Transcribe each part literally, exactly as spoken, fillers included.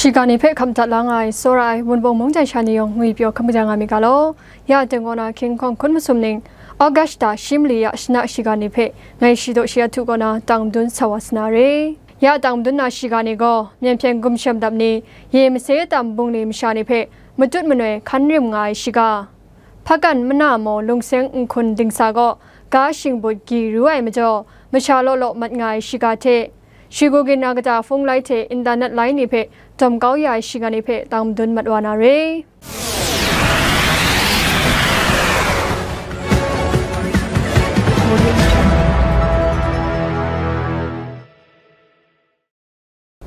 Shiga ni hpe hkam dat la nga ai, tsawra ai, Wunpawng mung jai sha ni yawng ngwi pyaw hkam kaja nga mi ga law. Ya teng kaw na hkying hkawng hkun masum ning, August da shi mali ya shana shiga ni hpe ngai shi daw shi ahtu kaw na tang madun sa wa sa na re. Ya tang madun na shiga ni gaw, Myen hpyen gumshem dap ni, ye mase tam bungli masha ni hpe matut manoi hkan rim nga ai shiga. Hpakan mana maw lungseng nhkun dingsa gaw ga shingbat gyi ru ai majaw, masha law law mat nga ai shiga hte, Shegu ginra kata hpung lai hte internet lai ni hpe dawm kau ya ai shiga ni hpe tang madun mat wa na re.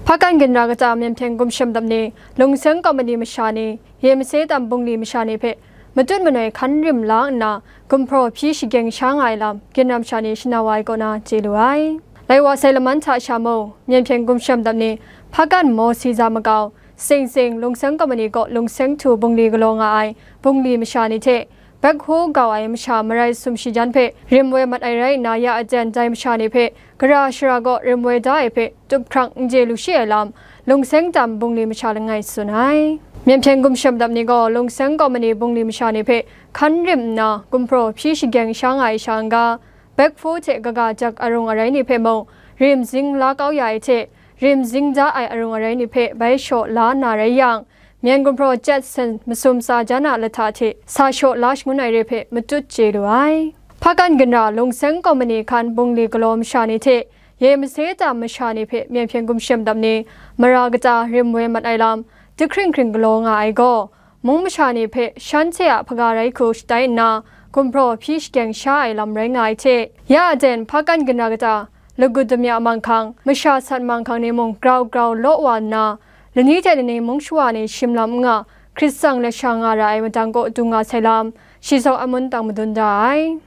Hpakan ginra kata Myen hpyen gumshem dap ni, lungseng kawmani masha ni, ye mase tam bungli masha ni hpe matut manoi hkan rim la nna, gumhpraw hpyi shagyeng sha nga ai lam, ginra masha ni shana wa ai kaw na chye lu ai. Lai wa sai laman hta sha mung, Myen hpyen gumshem dap ni, Hpakan maw si za makau, sing sing, lungseng kawmani kaw lungseng htu bungli galaw nga ai, bungli masha ni hte, Bek hku gau ai masha marai sumshi jan hpe rim woi mat ai rai nna, ya aten dai masha ni hpe gara shara gaw rim woi da ai hpe tup hkrang n chye lu shi ai lam, lungseng tam bungli masha langai tsun ai. Myen hpyen gumshem dap ni gaw lungseng kawmani bungli masha ni hpe hkan rim nna, gumhpraw hpyi shagyeng sha nga ai sha n-ga, bek hpu hte kaga jak arung arai ni hpe mung, rim zing la kau ya ai hte, rim zing da ai arung arai ni hpe bai shaw la nna rai yang, Myen gumhpraw chyat sen masum tsa jan a lahta hte sa shaw la shangun ai re hpe matut chye lu ai. Hpakan ginra lungseng kawmani hkan bungli galaw masha ni hte, ye mase tam masha ni hpe Myen hpyen gumshem dap ni, mara kata rim woi mat ai lam, dahkring hkring galaw nga ai gaw, mung masha ni hpe shanhte a hpaga rai hku shatai nna, gumhpraw hpyi shagyeng sha ai lam rai nga ai hte, ya aten hpakan ginra kata, lagut damya manghkang, masha sat manghkang ni mung grau grau law wa nna, lani hte lani mung shawa ni shim lam n nga, hkrit tsang lasha nga ra ai madang kaw du nga sai lam, shi zaw a mun tang madun da ai.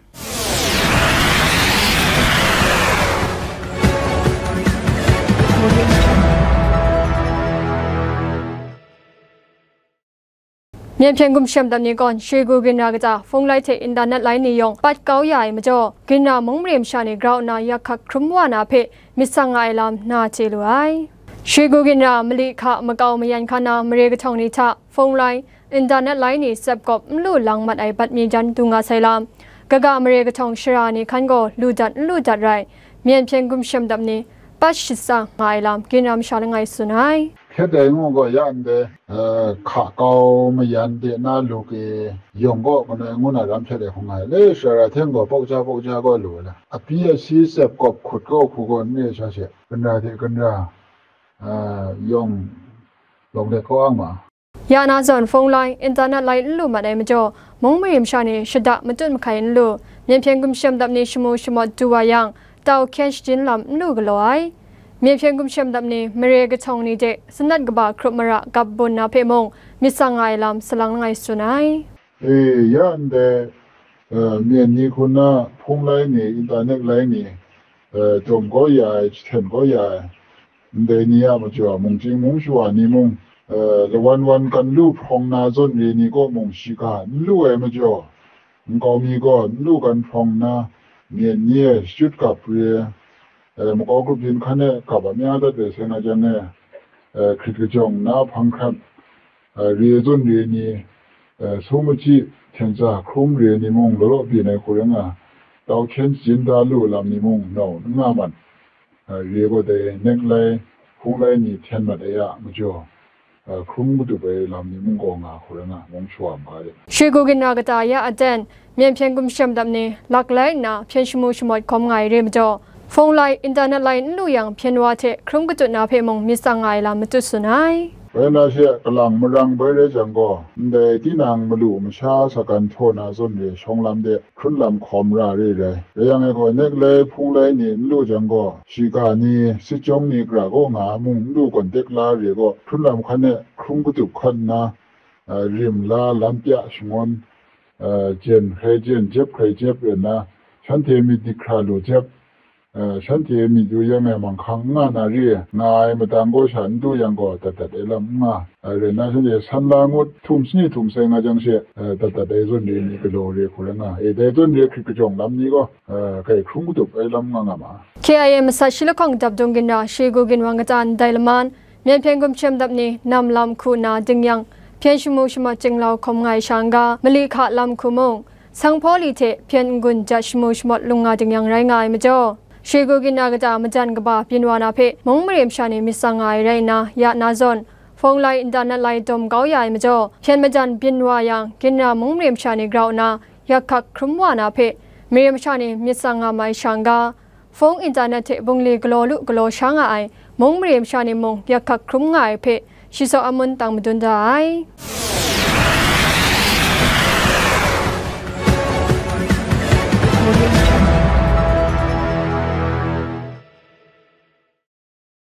Myen hpyen gumshem dap ni gawn, Shegu ginra kata, hpung lai hte internet lai ni yawng pat kau ya ai majaw, ginra mung mare masha ni grau nna yak hkak hkrum wa na hpe myit tsang nga ai lam na chye lu ai. Shegu ginra mali hka makau mayan hkan na mare kahtawng ni hta, hpung lai, internet lai ni tsep kawp n lu lang mat ai bat mi jan du nga sai lam, kaga mare kahtawng shara ni hkan gaw lu dat n lu dat rai, Myen hpyen gumshem dap ni, pat shatsang nga ai lam, ginra masha langai tsun ai. Hkyet dai ngu gaw ya ndai, eh, hka kau mayan de na lu ke yawng gaw kanoi ngu na ram hkyet ai hkung ai. Le shara hte gaw pawk ja pawk ja gaw lu ai la. Api asi tsep kawp hkut gaw hku gaw n re sha she, ginra hte ginra, eh, yawng lawng let kau ang ma. Ya na zawn, hpung lai, internet lai n lu mat ai majaw, mung mare masha ni shada matut mahkai n lu, Myen hpyen gumshem dap ni shamu shamawt du wa yang, tau hkyen shajin lam n lu galaw ai. Myen hpyen gumshem dap ni, mare kahtawng ni de, sanat kaba hkrup mara gap bun na hpe mung, myit tsang nga ai lam salang langai tsun ai. E, ya ndai, eh, myen ni hku na, hpung lai ni, internet lai ni, eh, dawm kau ya ai, jahten kau ya ai, ndai ni a majaw, mungchying mung shawa ni mung, eh, lawan wan kan lu hprawng na zawn re ni kaw mung shiga n lu ai majaw, nkau mi gaw n lu kan hprawng nna, myen ni e shachyut kap re, eh, makau grup yin hkan e kap a mya dat ai sai nga jang e, eh, hkrit kajawng nna hpang hkrat, eh, re zawn re ni, eh, su machyi, hten tsa hkrum re ni mung law law byin ai hku rai nga, tau hkyen shajin da lu lam ni mung nau n nga mat. Re gaw dai nek lai, hpung lai ni hten mat ai a majaw, hkrum katup ai lam ni mung gaw nga hku rai nga, mung shawa ma ga de. Shegu ginra kata ya aten, myen hpyen gumshem dap ni, lak lai nna hpyen shamu shamawt hkawm nga ai re majaw, hpung lai, internet lai n lu yang hpyen wa hte hkrum katut na hpe mung myit tsang nga ai lam matut tsun ai. Bai na she, kalang marang bai rai jang gaw, ndai tinang malu masha sagan htaw na zawn re shawng lam de, hkrun lam hkawm ra re rai. Rai yang e gaw, nek lai hpung lai ni n lu jang gaw, shiga ni, sitjawng ni gara kaw nga mung n lu gawn tek la re gaw, hkrun lam hkan e hkrum katup hkan nna, a, rim la, lam pya shangun, a, jen hkrai jen, jep hkrai jep rai nna, shanhte myit dik hkra lu jep, a, shanhte myit yu yang e manghkang n nga na re, nga ai madang gaw sha n du yang gaw, dat dat ai lam n nga. A, rai nna shanhte san la ngut htum shani htum sai nga jang she, a, dat dat ai zawn re ni galaw re hku rai nga. E, dai zawn re hkrit kajawng lam ni gaw, a, kai hkrum katup ai lam nga nga ma. K I A masat shi lahkawng dap dung ginra, Shegu ginwang kata ndai laman, Myen hpyen gumshem dap ni nam lam hku nna ding yang, hpyen shamu shamawt jinglau hkawm nga ai sha n-ga, mali hka lam hku mung, sanghpaw li hte hpyen n-gun jat shamu shamawt lung nga ding yang rai nga ai majaw, shegu ginra kata majan kaba byin wa na hpe mung mare masha ni myit tsang nga ai rai nna, ya na zawn, fawng lai, nta nat lai dawm kau ya ai majaw, hpyen majan byin wa yang, ginra mung mare masha ni grau nna, yak hkak hkrum wa na hpe, mare masha ni myit tsang nga ma ai sha n-ga, fawng, nta nat hte bungli galaw lu galaw sha nga ai mung mare masha ni mung yak hkak hkrum nga ai hpe, shi saw amun tang madun da ai.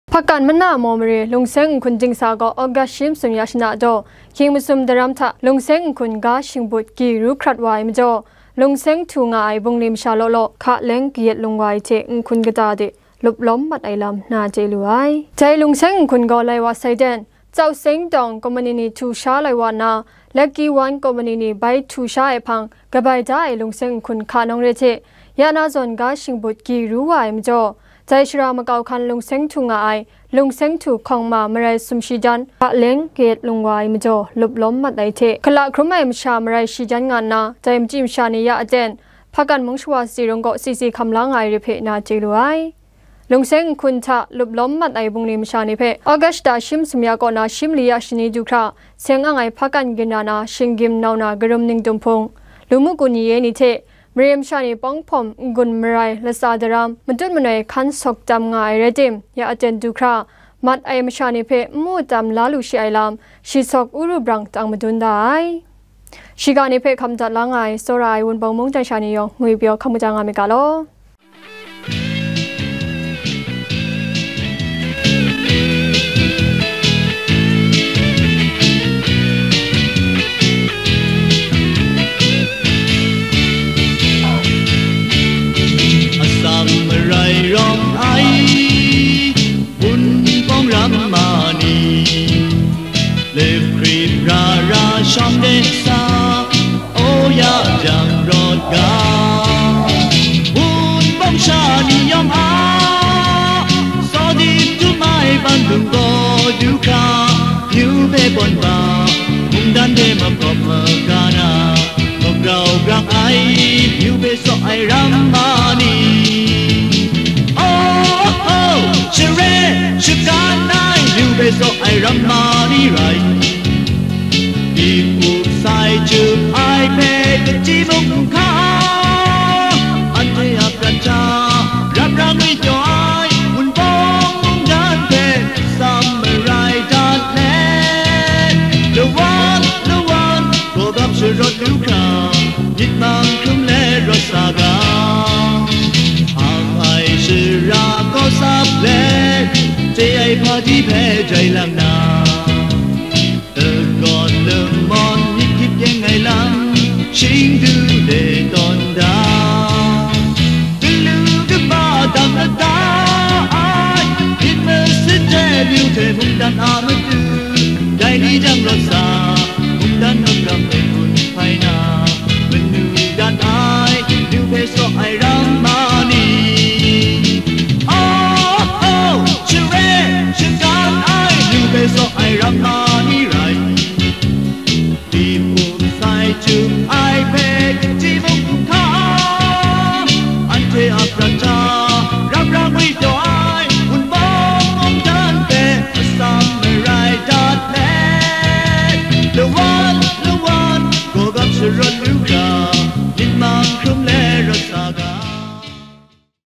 Hpakan mana maw mare Lungseng Nhkun Dingsa gaw August shi masum ya shana daw, hkying masum daram hta Lungseng Nhkun ga shingbut gyi ru hkrat wa ai majaw, Lungseng htu nga ai bungli masha law law hka leng kayat lung wa ai hte nhkun kata de lup lawm mat ai lam na chye lu ai. Dai Lungseng Nhkun gaw lai wa sai den, Chau Seng Tawng Company ni htu sha lai wa nna, Lucky One Company ni bai htu sha ai hpang kabai da ai Lungseng Nhkun hka nawng re hte, ya na zawn ga shingbut gyi ru wa ai majaw, dai shara makau hkan Lungseng Htu nga ai Lungseng Htu hkawng ma marai sumshi dan hka leng kayat lung wa ai majaw lup lawm mat ai hte, hkala hkrum ai masha marai shi dan nga nna, dai machyi masha ni ya aten, Hpakan mung shawa sati rung kaw sisi hkam la nga ai re hpe na chye lu ai. Lungseng Nhkun hta lup lawm mat ai bungli masha ni hpe August shata shi masum ya kaw na shi mali ya shani du hkra, seng ang ai Hpakan ginra na Shinggim nau na Karum Ningtum Hpung, Lumuku Ni Ye ni hte, mare masha ni pawng hpawm n-gun marai latsa daram matut manoi hkan sawk tam nga ai rai tim, ya aten du hkra, mat ai masha ni hpe nmu tam la lu shi ai lam, shi sawk uru brang tang madun da ai. Shiga ni hpe hkam dat la nga ai, tsawra ai Wunpawng mungdan sha ni yawng ngwi pyaw hkam kaja nga myit ga law. Atsam marai rawng ai, Wunpawng ram ma ni, lip hkrit ra ra shawng de sa, o ya jang rawt ga. Wunpawng sha ni yawng a, sawdip tum ai ban lung gaw du hkra, myu hpe pawn ba, mungdan hte makawp maga na, grau grang ai, myu hpe saw ai ram ma ni. Oh, oh, share, shagan ai, myu hpe saw ai ram ma ni rai. Dip up sai chyum ai hpe kachyi mung hkra, anhte a prat hta rap ra ngwi pyaw ai, Wunpawng mungdan hpe atsam marai dat let, lawan lawan, gawgap sharawt lu hkra, myit mang hkrum let rawt sa ga. Ang ai shara kawsap let, chye ai hpaji hpe jai lang na, dagawn lamawn myit hkyip yeng ai lam, shing du de tawn da. Galu kaba dang lata ai, myit masit hte myu hte mungdan a matu, dai ni jang rawt sa, mungdan hkam hpe gun hpai na, manu dat ai, myu hpe saw ai ram ma ni? Oh, oh, share, shagan ai, myu hpe saw ai ram ma ni rai? Dip up sai chyum